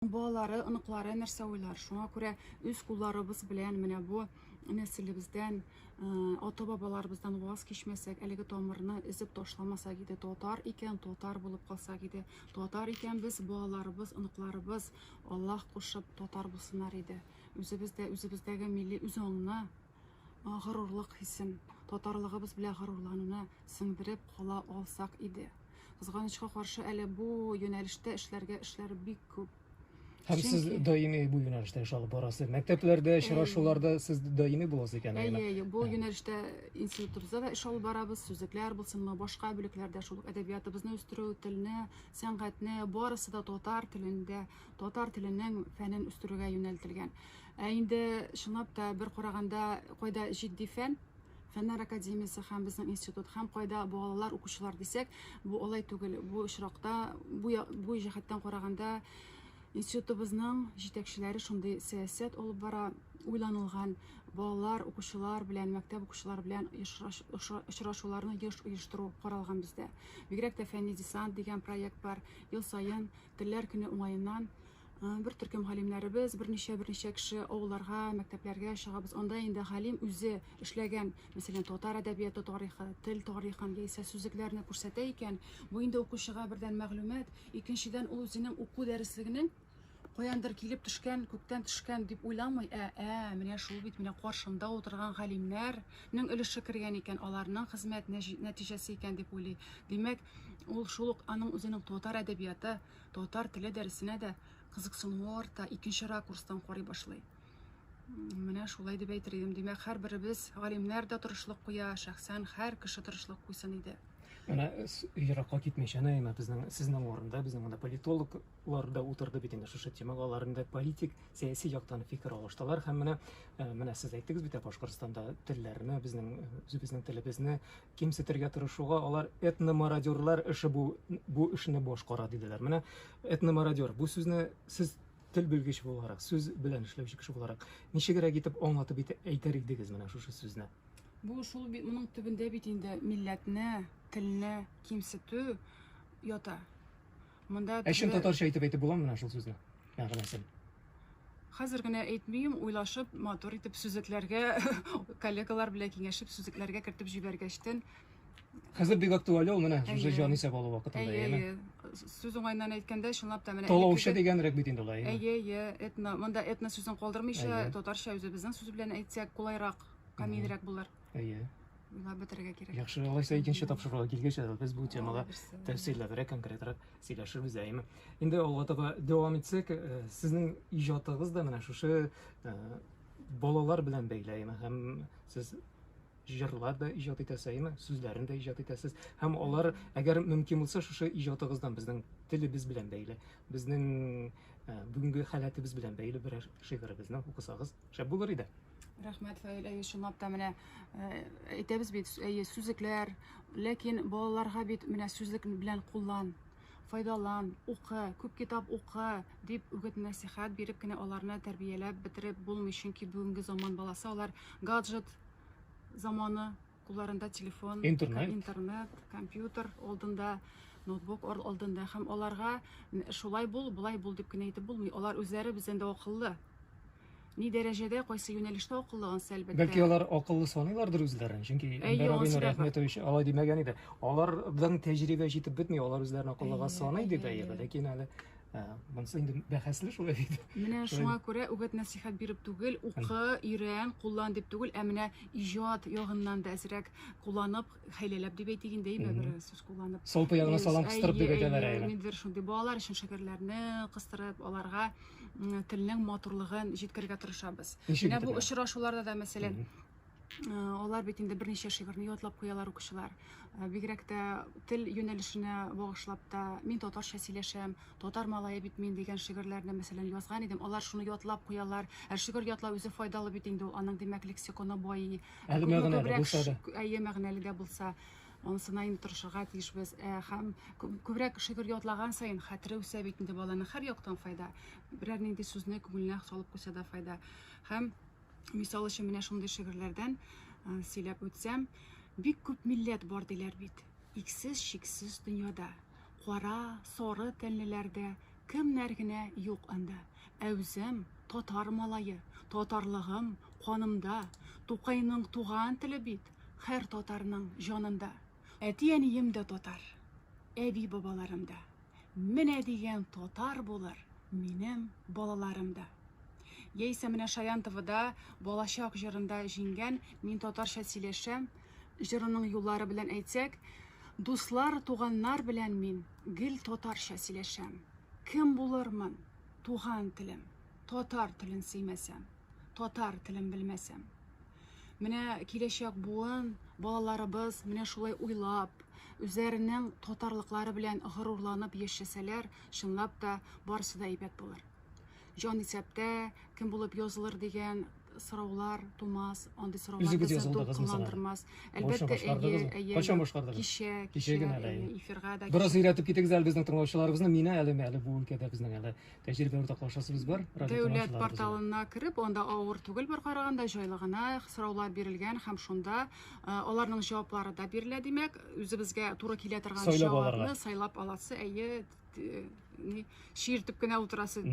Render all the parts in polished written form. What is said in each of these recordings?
Балалары, оныклары нәрсә уйлар? Шуңа күрә үз кулларыбыз белән менә бу нәселебездән, ата-бабаларыбыздан ваз кичмәсәк, әлеге тамырны өзеп ташламасак иде, татар икән, татар булып калсак иде. Татар икән без, балаларыбыз, оныкларыбыз, Аллаһ кушып, татар булсыннар иде. Үзебез дә үзебездәге милли үзаңны, горурлык хисен, татарлыгыбыз белән горурлануны сеңдереп кала алсак иде. Кызганычка каршы, әле бу юнәлештә эшләргә эшләр бик күп. Һәм сез даими бу юнәлештә эш алып барасыз. Мәктәпләрдә, очрашуларда сез даими буласыз икән. Әйе, әйе, бу юнәлештә институтыбызда да эш алып барабыз, сүзлекләр булсынмы, башка бүлекләрдә шул ук әдәбиятыбызны үстерү, телне, сәнгатьне, барысы да татар телендә, татар теленең фәнен үстерүгә юнәлтелгән. Ә инде чынлап та бер караганда, кайда җитди фән, Фәннәр академиясе һәм безнең институт һәм кайда балалар, укучылар дисәк, бу алай түгел. Бу очракта, бу, бу җәһәттән караганда, институтыбызның җитәкчеләре шундый сәясәт алып бара, уйланылган балалар, укучылар белән, мәктәп укучылары белән очрашуларны еш оештыру каралган бездә. Бигрәк тә Фәнни десант дигән проект бар. Ел саен Телләр көне уңаеннан бер төркем галимнәребез, берничә-берничә кеше авылларга, мәктәпләргә чыгабыз. Анда инде галим үзе эшләгән, мәсәлән, татар әдәбияты тарихы, тел тарихын яисә сүзлекләрне күрсәтә икән, бу инде укучыга бердән мәгълүмат, икенчедән ул үзенең уку дәреслегенең каяндыр килеп төшкән, күктән төшкән дип уйламый, ә, ә, менә шул бит, менә каршымда утырган галимнәрнең өлеше кергән икән, аларның хезмәт нәтиҗәсе икән дип уйлый. Димәк, ул шул ук аның үзенең татар әдәбияты, татар теле дәресенә дә кызыксынуы арта, икенче ракурстан карый башлый. Менә шулай дип әйтер идем. Димәк, һәрберебез, галимнәр дә тырышлык куя, шәхсән һәр кеше тырышлык куйсын иде. Менә еракка китмичә, Наимә, безнең сезнең урында, безнең монда политологлар да утырды бит инде шушы темага, алар инде политик, сәяси яктан фикер алыштылар һәм менә менә сез әйттегез бит, Башкортстанда телләрне, безнең үзебезнең телебезне кимсетергә тырышуга алар этномародерлар эше бу бу эшне башкара диделәр. Менә этномародер бу сүзне сез тел белгече буларак, сүз белән эшләүче кеше буларак ничегрәк итеп аңлатып әйтер идегез менә шушы сүзне? Бу шул бит, моның төбендә бит инде милләтне, телне кимсетү ята. Монда Ә чын татарча итеп әйтеп буламы менә шул сүзне? Мәгънәсен. Хәзер генә әйтмим, уйлашып, матур итеп сүзлекләргә, коллегалар белән киңәшеп сүзлекләргә кертеп җибәргәчтен. Хәзер бик актуаль ул менә шушы җан исәп алу вакытында, әйе. Сүз уңаеннан әйткәндә, чынлап та менә Талаучы дигәнрәк бит инде ул, әйе. Әйе, әйе, этно, монда этно сүзен калдырмыйча, татарча үзебезнең сүз белән әйтсәк, кулайрак, камилрәк булыр. Әйе. Уйлап бетерергә кирәк. Яхшы, алайса икенче тапшыруга килгәч, без бу темага тәфсилләбрәк, конкретрак сөйләшербез, әйеме? Инде алга таба дәвам итсәк, э, сезнең иҗатыгыз да менә шушы э, балалар белән бәйле, әйеме? Һәм сез җырлар да иҗат итәсез, әйеме? Сүзләрен дә иҗат итәсез. Һәм алар, әгәр мөмкин булса, шушы иҗатыгыздан безнең телебез белән бәйле, безнең э, бүгенге халәтебез белән бәйле берәр шигырегезне укысагыз, шәп булыр иде. Рәхмәт, Фаил. Әйе, чынлап та менә э, әйтәбез бит, әйе, сүзлекләр, ләкин балаларга бит менә сүзлек белән куллан, файдалан, укы, күп китап укы дип үгет-нәсихәт биреп кенә аларны тәрбияләп бетереп булмый, чөнки бүгенге заман баласы алар гаджет заманы, кулларында телефон, интернет, интернет, компьютер алдында, ноутбук алдында һәм аларга шулай бул, болай бул дип кенә әйтеп булмый. Алар үзләре бездән дә акыллы. Ни дәрәҗәдә, кайсы юнәлештә акыллы, ансы әлбәттә. Бәлки алар акыллы саныйлардыр үзләрен, чөнки Әнвәр абый Нуриәхмәтович алай димәгән иде. Алардан тәҗрибә җитеп бетми, алар үзләрен акыллыга саный дип әйе, ләкин әле монысы инде бәхәсле шулай бит. Менә шуңа күрә үгет-нәсыйхәт биреп түгел, укы, өйрән, куллан дип түгел, ә менә иҗат ягыннан да әзрәк кулланып, хәйләләп дип әйтик инде, әйме, бер сүз кулланып. Салпы ягына салам кыстырып дип әйтәләр әйе. Ниндидер шундый балалар өчен шигырьләрне кыстырып, аларга телнең матурлыгын җиткерергә тырышабыз. Менә бу очрашуларда да, мәсәлән, алар бит инде берничә шигырьне ятлап куялар укучылар. Бигрәк тә тел юнәлешенә багышлап та, мин татарча сөйләшәм, татар малае бит мин дигән шигырьләрне, мәсәлән, язган идем. Алар шуны ятлап куялар. Ә шигырь ятлау үзе файдалы бит инде ул, аның, димәк, лексиконы байый. Әле мәгънәле булса да. Әйе, мәгънәле дә булса. Анысына инде тырышырга тиешбез. Ә, һәм күбрәк шигырь ятлаган саен хәтере үсә бит инде баланың һәр яктан файда. Берәр нинди сүзне күңеленә салып куйса да файда. Һәм мисал өчен менә шундый шигырьләрдән сөйләп үтсәм, бик күп милләт бар диләр бит. Иксез-чиксез дөньяда. Кара, сары тәнлеләр дә, Кемнәр генә юк анда. Ә үзем татар малае, татарлыгым канымда. Тукайның туган теле бит һәр татарның җанында. Әти-әнием дә татар, әби-бабаларым да. Менә дигән татар булыр минем балаларым да. Яисә менә Шаян ТВда Балачак җырында җиңгән Мин татарча сөйләшәм җырының юллары белән әйтсәк, Дуслар, туганнар белән мин гел татарча сөйләшәм. Кем булырмын, туган телем, татар телен сөймәсәм, татар телен белмәсәм. Менә киләчәк буын, балаларыбыз менә шулай уйлап, үзләренең татарлыклары белән горурланып яшәсәләр, чынлап та барысы да әйбәт булыр. Җан исәптә, кем булып язылыр дигән сораулар тумас, андый сораулар Үзегез безне язылдыгызмы соң әле? дулкынландырмас. Башын Әлбәттә, әйе, башкардыгызмы? әйе. Кайчан башкардыгыз? Кичә, Кичә кичә, генә әле, әйе, әйе. эфирга да Бераз кичә. өйрәтеп китегез әле безнең тыңлаучыларыбызны. Мине әле әле бу өлкәдә безнең әле тәҗрибә уртаклашасыбыз бар, радио Дәүләт тыңлаучыларыбыз белән. порталына кереп, анда авыр түгел бер караганда, җайлы гына сораулар бирелгән һәм шунда аларның җаваплары да бирелә, димәк, үзебезгә туры килә торган Сайлап алырга. җавапны сайлап аласы, әйе, ни, чиертеп кенә утырасы.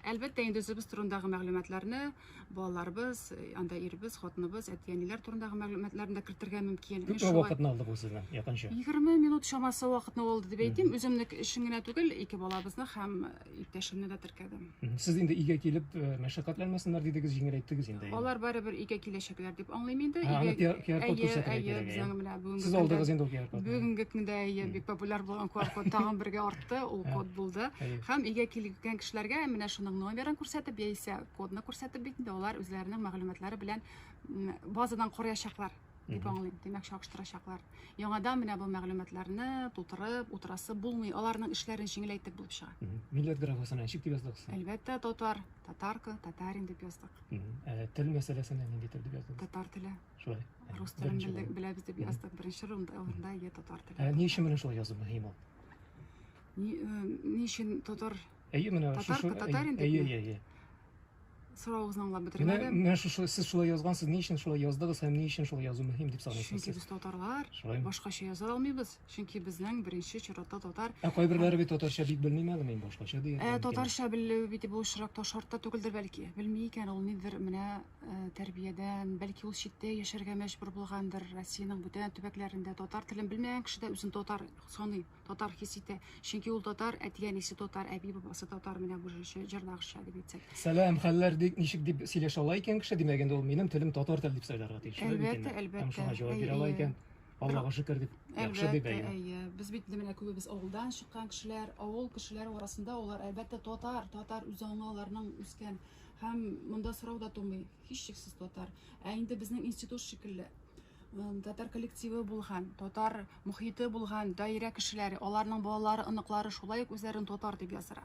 Әлбәттә, инде үзебез турындагы мәгълүматларны балаларыбыз, анда иребез, хатыныбыз, әти-әниләр турындагы мәгълүматларны да кертергә мөмкин. Мин Күпме шулай вакытны алды бу сезнең якынча? 20 минут чамасы вакытны алды дип әйтим. Үземнеке өчен генә түгел, ике балабызны һәм иптәшемне дә теркәдем. Сез инде өйгә килеп мәшәкатьләнмәсеннәр дидегез, җиңеләйттегез инде. Алар барыбер өйгә киләчәкләр дип аңлыйм инде. Аны Өйгә QR код әйе, күрсәтергә әйе, кирәк, әйе. безнең менә бүгенге Сез көндә алдыгыз инде ул QR кодны. Бүгенге көндә әйе, бик популяр булган QR код тагын бергә артты, ул код булды. Һәм өйгә килгән кешеләргә менә шуның номерын күрсәтеп, яисә кодны күрсәтеп бит инде алар үзләренең мәгълүматлары белән базадан караячаклар дип аңлыйм. Димәк, чагыштырачаклар. Яңадан менә бу мәгълүматларны тутырып утырасы булмый. Аларның эшләрен җиңеләйтеп булып чыга. Милләт графасына ничек дип яздыгыз? Әлбәттә, татар, татарка, татарин дип яздык. Тел мәсьәләсенә нинди тел дип яздыгыз? Татар теле. Шулай. Рус телен беләбез дип яздык. Беренче урында е татар теле. Ни өчен менә шулай язу мөһим ул? Ни өчен татар? Әйе, менә татарка, татарин дип. Әйе, әйе, әйе. Соравыгызны аңлап бетермәдем. Менә шушы сез шулай язгансыз, ни өчен шулай яздыгыз һәм ни өчен шулай язу мөһим дип саныйсыз? Чөнки без татарлар, башкача яза алмыйбыз. Чөнки безнең беренче чиратта татар. Ә кайберләре бит татарча бик белмим әле мин башкача ди. Ә татарча белү бит бу очракта шартта түгелдер бәлки. Белми икән ул нидер менә тәрбиядән, бәлки ул читтә яшәргә мәҗбүр булгандыр. Россиянең бүтән төбәкләрендә татар телен белмәгән кеше дә үзен татар саный, татар хис итә. Чөнки ул татар, әти-әнисе татар, әби-бабасы татар, менә бу җырдагыча дип әйтсәк. Сәлам, хәлләр дип ничек дип сөйләшә ала икән кеше, димәк инде ул минем телем татар теле дип сайларга тиеш. Әлбәттә, әлбәттә. Һәм шуңа җавап бирә ала икән. Аллага шөкер дип, яхшы дип әйе. Әйе. Без бит менә күбебез авылдан чыккан кешеләр, авыл кешеләре арасында алар әлбәттә татар, татар үз аңы аларның үскән. Һәм монда сорау да тумый, һичшиксез татар. Ә инде безнең институт шикелле татар коллективы булган, татар мохите булган даирә кешеләре, аларның балалары, оныклары шулай ук үзләрен татар дип яздыра.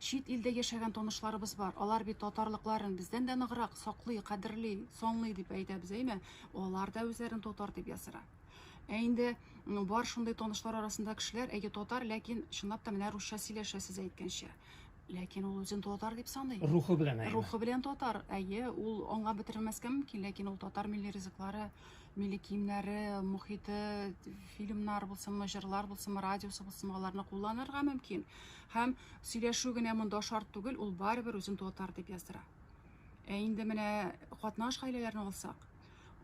Чит илдә яшәгән танышларыбыз бар. Алар бит татарлыкларын бездән дә ныграк саклый, кадерли, санлый дип әйтәбез, әйме? Алар да үзләрен татар дип яздыра. Ә инде бар шундый танышлар арасында кешеләр, әйе, татар, ләкин чынлап та менә русча сөйләшә, сез әйткәнчә. Ләкин ул үзен татар дип саный. Рухы белән, әйе. Рухы белән татар, әйе, ул аңлап бетерелмәскә мөмкин, ләкин ул татар милли ризыклары, милли киемнәре, мохите, фильмнар булсынмы, җырлар булсынмы, радиосы булсынмы, аларны кулланырга мөмкин. Һәм сөйләшү генә монда шарт түгел, ул барыбер үзен татар дип яздыра. Ә инде менә катнаш гаиләләрне алсак,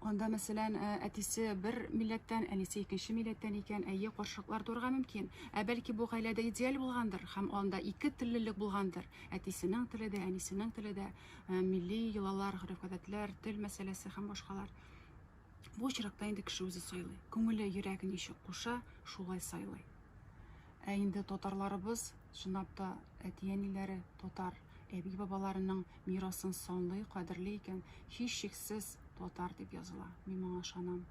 анда, мәсәлән, әтисе бер милләттән, әнисе икенче милләттән икән, әйе, каршылыклар туырга мөмкин. Ә бәлки бу гаиләдә идеаль булгандыр һәм анда ике теллелек булгандыр. Әтисенең теле дә, әнисенең теле дә, милли йолалар, гореф-гадәтләр, тел мәсьәләсе һәм башкалар. Бу очракта инде кеше үзе сайлый. Күңеле, йөрәге ничек куша, шулай сайлый. Ә инде татарларыбыз, чынлап та, әти-әниләре татар, әби-бабаларының мирасын санлый, кадерли икән, һичшиксез татар дип языла. Мин моңа ышанам.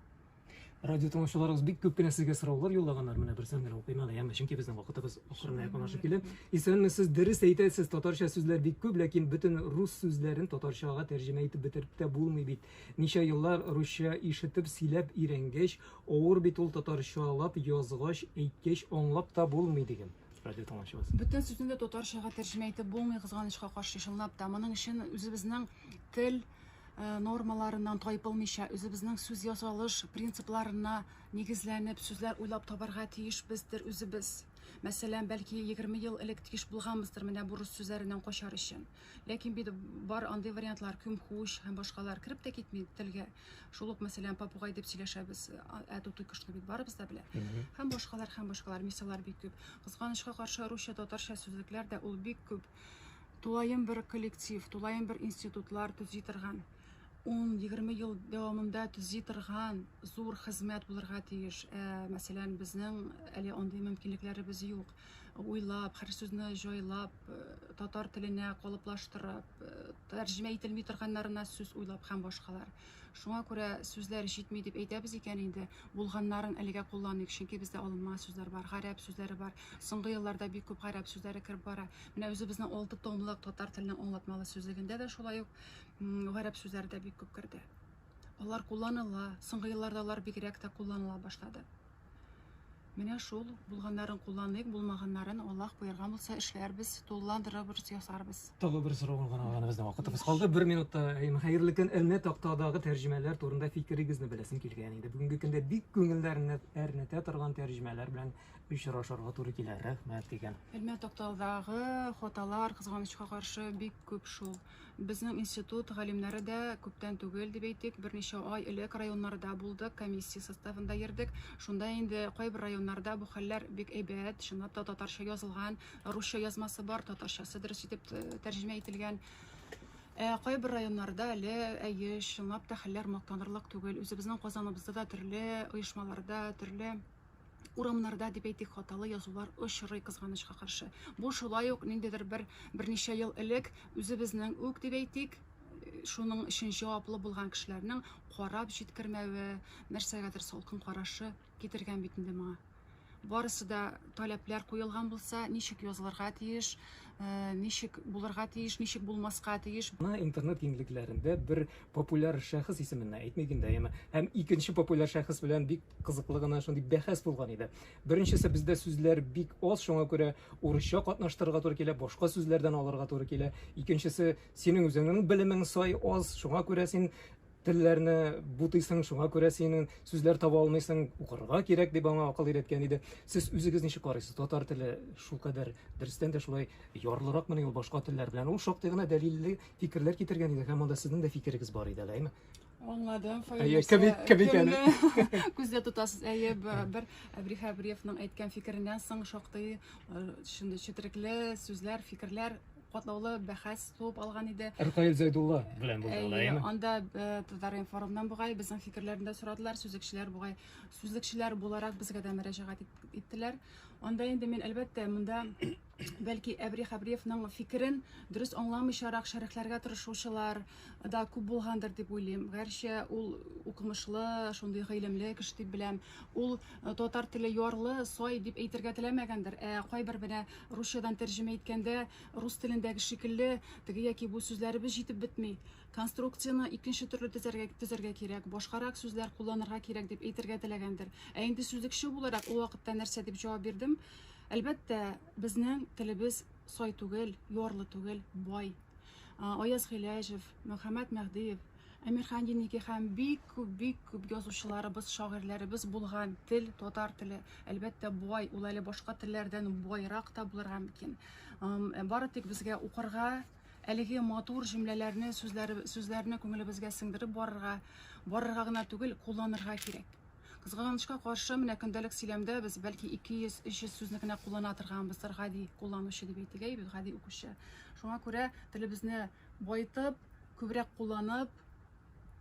Радио тыңлаучыларыбыз бик күп кенә сезгә сораулар юллаганнар. Менә берсен генә укыйм әле, яме, чөнки безнең вакытыбыз ахырына якынлашып килә. Исәнмесез, дөрес әйтәсез, татарча сүзләр бик күп, ләкин бөтен рус сүзләрен татарчага тәрҗемә итеп бетереп тә булмый бит. Ничә еллар русча ишетеп, сөйләп өйрәнгәч, авыр бит ул татарчалап язгач, әйткәч, аңлап та булмый дигән радио тыңлаучыбыз. Бөтен сүзне дә татарчага тәрҗемә итеп булмый, кызганычка каршы, чынлап та. Моның өчен үзебезнең тел нормаларыннан тайпылмыйча, үзебезнең сүз ясалыш принципларына нигезләнеп, сүзләр уйлап табарга тиешбездер үзебез. Мәсәлән, бәлки 20 ел элек тиеш булганбыздыр менә бу рус сүзләреннән качар өчен. Ләкин бит бар андый вариантлар, күмхуш һәм башкалар кереп тә китми телгә. Шул ук, мәсәлән, попугай дип сөйләшәбез, ә тутый кошны бит барыбыз да белә. Һәм башкалар, һәм башкалар мисаллар бик күп. Кызганычка каршы, русча, татарча сүзлекләр дә ул бик күп. Тулаем бер коллектив, тулаем бер институтлар төзи торган, 10-20 ел дәвамында төзи торган зур хезмәт булырга тиеш. Ә, мәсәлән, безнең әле андый мөмкинлекләребез юк. Уйлап, һәр сүзне җайлап, э, татар теленә калыплаштырып, э, тәрҗемә ителми торганнарына сүз уйлап һәм башкалар. Шуңа күрә сүзләр җитми дип әйтәбез икән инде, булганнарын әлегә кулланыйк, чөнки бездә алынма сүзләр бар, гарәп сүзләре бар. Соңгы елларда бик күп гарәп сүзләре кереп бара. Менә үзебезнең 6 томлык татар теленең аңлатмалы сүзлегендә дә шулай ук гарәп сүзләре дә бик күп керде. Алар кулланыла, соңгы елларда алар бигрәк тә кулланыла башлады. Менә шул, булганнарын кулланыйк, булмаганнарын Аллаһ боерган булса эшләрбез, тулыландырырбыз, ясарбыз. Тагы бер сорау гына алган безнең вакытыбыз калды. Бер минутта, хәерле көн. Элмә тактадагы тәрҗемәләр турында фикерегезне беләсем килгән иде. Бүгенге көндә бик күңелләрне әрнетә торган тәрҗемәләр белән очрашырга туры килә. Рәхмәт дигән. Элмә тактадагы хаталар, кызганычка каршы, бик күп шул. Безнең институт галимнәре дә күптән түгел дип әйтик, берничә ай элек районнарда булдык, комиссия составында йөрдек. Шунда инде кайбер районнарда бу хәлләр бик әйбәт, чынлап та татарча язылган, русча язмасы бар, татарчасы дөрес итеп э, тәрҗемә ителгән. Ә кайбер районнарда әле әйе, чынлап та хәлләр мактанырлык түгел. Үзебезнең Казаныбызда да төрле оешмаларда, төрле урамнарда дип әйтик, хаталы язулар очрый, кызганычка каршы. Бу шулай ук ниндидер бер берничә ел элек үзебезнең үк дип әйтик, шуның өчен җаваплы булган кешеләрнең карап җиткермәве, нәрсәгәдер салкын карашы китергән бит инде моңа. Барысы да таләпләр куелган булса, ничек язылырга тиеш, э, ничек булырга тиеш, ничек булмаска тиеш. Менә интернет киңлекләрендә бер популяр шәхес исемен әйтмик инде, әйеме? Һәм икенче популяр шәхес белән бик кызыклы гына шундый бәхәс булган иде. Беренчесе, бездә сүзләр бик аз, шуңа күрә урысча катнаштырырга туры килә, башка сүзләрдән алырга туры килә. Икенчесе, синең үзеңнең белемең сай аз, шуңа күрә син телләрне бутыйсың, шуңа күрә синең сүзләр таба алмыйсың, укырга кирәк дип аңа акыл өйрәткән иде. Сез үзегез ничек карыйсыз? Татар теле шулкадәр дөрестән дә шулай ярлыракмыни ул башка телләр белән? Ул шактый гына дәлилле фикерләр китергән иде һәм анда сезнең дә фикерегез бар иде әле, әйме? Аңладым, Фаил. Әйе, кем кем икәне? Күздә тотасыз. Әйе, бер Әбри Хәбриевның әйткән фикереннән соң шактый э, шундый четерекле сүзләр, фикерләр, катлаулы бәхәс туып алган иде. Ркаил Зәйдулла белән булды ул, әйеме? Анда э, Татар-информнан бугай безнең фикерләрне дә сорадылар, сүзлекчеләр бугай, сүзлекчеләр буларак безгә дә мөрәҗәгать иттеләр. Анда инде мин, әлбәттә, монда бәлки Әбри Хәбриевның фикерен дөрес аңламыйчарак шәрехләргә тырышучылар да күп булгандыр дип уйлыйм. Гәрчә ул укымышлы, шундый гыйлемле кеше дип беләм. Ул э, татар теле ярлы, сай дип әйтергә теләмәгәндер. Ә кайбер менә русчадан тәрҗемә иткәндә рус телендәге шикелле теге яки бу сүзләребез җитеп бетми. Конструкцияне икенче төрле төзәргә, төзәргә кирәк, башкарак сүзләр кулланырга кирәк дип әйтергә теләгәндер. Ә инде сүзлекче буларак ул вакытта нәрсә дип җавап бирдем? Әлбәттә, безнең телебез сай түгел, ярлы түгел, бай. Аяз Гыйләҗев, Мөхәммәт Мәһдиев, Әмирхан Еники һәм бик күп, бик күп язучыларыбыз, шагыйрьләребез булган тел, татар теле, әлбәттә, бай, ул әле башка телләрдән байрак та булырга мөмкин. Бары тик безгә укырга, әлеге матур җөмләләрне, сүзләре, сүзләрне күңелебезгә сеңдереп барырга, барырга гына түгел, кулланырга кирәк. Кызганычка каршы, менә көндәлек сөйләмдә без бәлки 200-300 сүзне генә куллана торганбыздыр, гади кулланучы дип әйтик, әйе бит, гади укучы. Шуңа күрә телебезне баетып, күбрәк кулланып,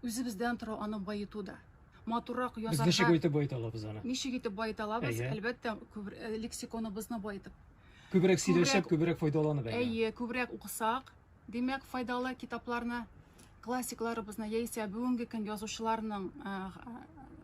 үзебездән тора аны баету да. Матуррак Без язарга. ничек итеп баета алабыз аны? Ничек итеп баета алабыз? Әйе. Әлбәттә, күбр- э, лексиконыбызны баетып. Күбрәк сөйләшеп, күбрәк файдаланып әйе. Әйе, күбрәк укысак, димәк, файдалы китапларны, классикларыбызны яисә бүгенге көн язучыларының э,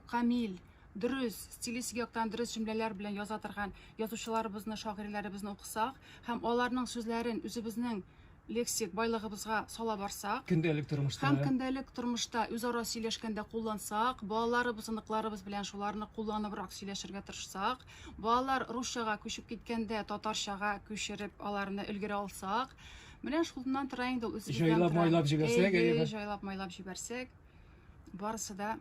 камил, дөрес, стилистик яктан дөрес җөмләләр белән яза торган язучыларыбызны, шагыйрьләребезне укысак һәм аларның сүзләрен үзебезнең лексик байлыгыбызга сала барсак, көндәлек тормышта һәм көндәлек тормышта үзара сөйләшкәндә куллансак, балаларыбыз, оныкларыбыз белән шуларны кулланыбрак сөйләшергә тырышсак, балалар русчага күчеп киткәндә татарчага күчереп аларны өлгерә алсак, менә шуннан тора инде ул үзебездән Җайлап тора. майлап җибәрсәк, Әйе, әйеме? җайлап майлап җибәрсәк, барысы да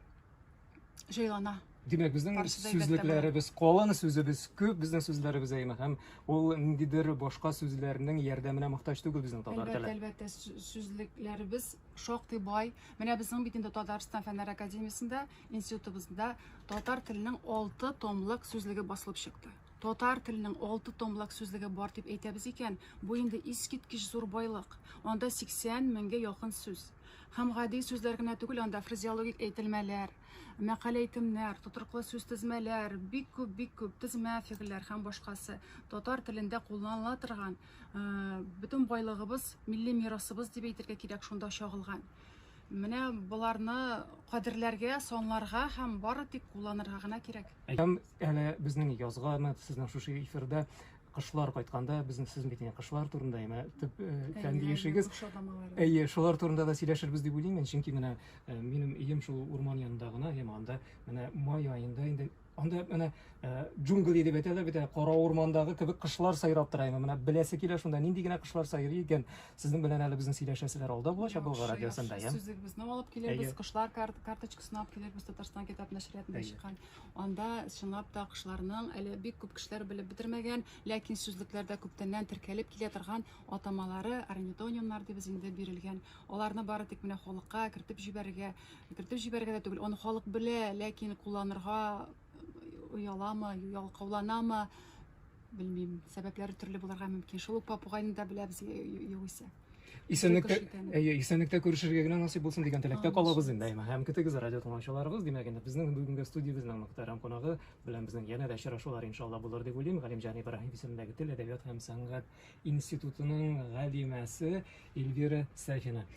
җайлана. Димәк, безнең сүзлекләребез калын, сүзебез күп, безнең сүзләребез әйме һәм ул ниндидер башка сүзләрнең ярдәменә мохтаҗ түгел безнең татар теле. Әлбәттә, әлбәттә, сүзлекләребез шактый бай. Менә безнең бит инде Татарстан Фәннәр академиясендә, институтыбызда татар теленең 6 томлык сүзлеге басылып чыкты. Татар теленең 6 томлык сүзлеге бар дип әйтәбез икән, бу инде искиткеч зур байлык. Анда 80 меңгә якын сүз. Һәм гади сүзләр генә түгел, анда фразеологик әйтелмәләр, мәкалә-әйтемнәр, тотрыклы сүзтезмәләр, бик күп, бик күп тезмә фигыльләр һәм башкасы. Татар телендә кулланыла торган бөтен байлыгыбыз, милли мирасыбыз дип әйтергә кирәк, шунда чагылган. Менә боларны кадерләргә, санларга һәм бары тик кулланырга гына кирәк. Һәм әле безнең язга, менә сезнең шушы эфирда кышлар кайтканда, безнең сез бит инде кышлар турында әмма төп фәнни эшегез. Әйе, шулар турында да сөйләшербез дип уйлыйм мин, чөнки менә минем өем шул урман янында гына, һәм анда менә май аенда инде анда менә джунгли дип әйтәләр бит, кара урмандагы кебек кошлар сайрап тора. Менә беләсе килә шунда нинди генә кошлар сайрый икән. Сезнең белән әле безнең сөйләшәселәр алда булачак Болгар радиосында, я? Сүзлегебезне алып килербез, кошлар карточкасын алып килербез, Татарстан китап нәшриятында чыккан. Анда чынлап та кошларның әле бик күп кешеләр белеп бетермәгән, ләкин сүзлекләрдә күптәннән теркәлеп килә торган атамалары, орнитонимнар дибез инде бирелгән. Аларны бары тик менә халыкка кертеп җибәрергә, кертеп җибәрергә дә түгел, аны халык белә, ләкин кулланырга ояламы, ялкауланамы, белмим, сәбәпләре төрле булырга мөмкин. Шул ук попугайны да беләбез югыйсә. Исәнлектә, әйе, исәнлектә күрешергә генә насыйп булсын дигән теләктә калабыз инде. Һәм көтегез радио тыңлаучыларыбыз, димәк инде безнең бүгенге студиябезнең мөхтәрәм кунагы белән безнең янә дә очрашулар иншалла булыр дип уйлыйм. Галимҗан Ибраһим исемендәге тел, әдәбият һәм сәнгать институтының галимәсе Эльвира Сафина.